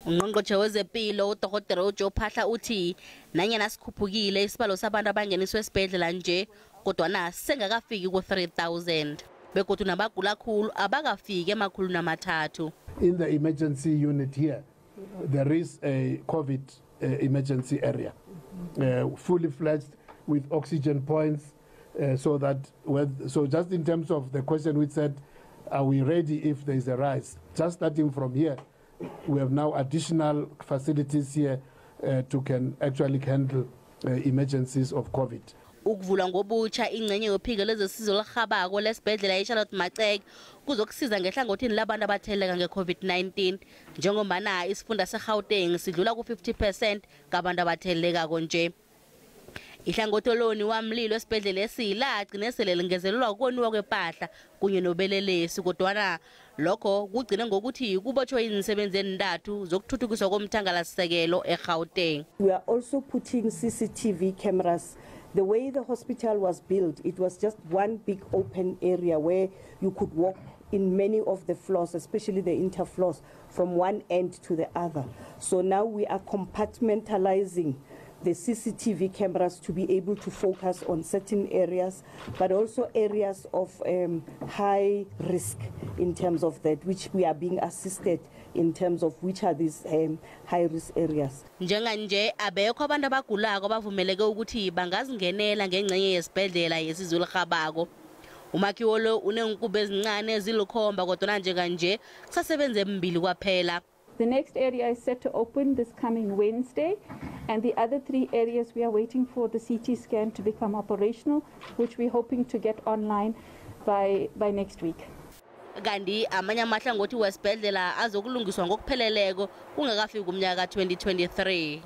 Ungqongqotjhe wezepilo uDokotela uJoe Phaahla uthi nanyana sikhuphukile isibalo sabantu abangeniswe esibhedlela nje, kodwana sengakafiki ku-3000 begodu nabagula khulu abakafiki 300. In the emergency unit here, there is a COVID emergency area, fully fledged with oxygen points, so just in terms of the question which said, are we ready if there is a rise? Just starting from here, we have now additional facilities here to can actually handle emergencies of COVID. Ukuvulwa ngobutsha ingcenye yophiko lezesizo lirhabako lesibhedlela iCharlotte Maxeke kuzokusiza ngehlangothini labantu abatheleleka nge-COVID-19, njengombana isifunda seGauteng sidlula ku-50% ngabantu abathelelekako nje. Ihlangothi loni wamlilo esibhedlela esiyilagcine sele lingezelelwa ukoniwa kwepahla kunye nobelelesi, kodwana lokho kugcine ngokuthi kubotshwe izinsebenzi ezintathu zokuthuthukiswa komthangalasisekelo eGauteng. We are also putting CCTV cameras. The way the hospital was built, it was just one big open area where you could walk in many of the floors, especially the interfloors, from one end to the other. So now we are compartmentalizing the CCTV cameras to be able to focus on certain areas, but also areas of high risk in terms of that, which we are being assisted in terms of which are these high risk areas. Njenganje abekho abantu abagulako abavumeleke ukuthi bangazingenela ngengcenye yesibhedlela yesizo elirhabako. Umakhiwo lo uneenkube ezincane ezilikhomba, kodwana njenganje kusasebenza embili kwaphela. The next area is set to open this coming Wednesday, and the other three areas we are waiting for the CT scan to become operational, which we're hoping to get online by next week. Kanti amanye amahlangothi wesibhedlela azokulungiswa ngokupheleleko kungakafiki umnyaka ka-2023.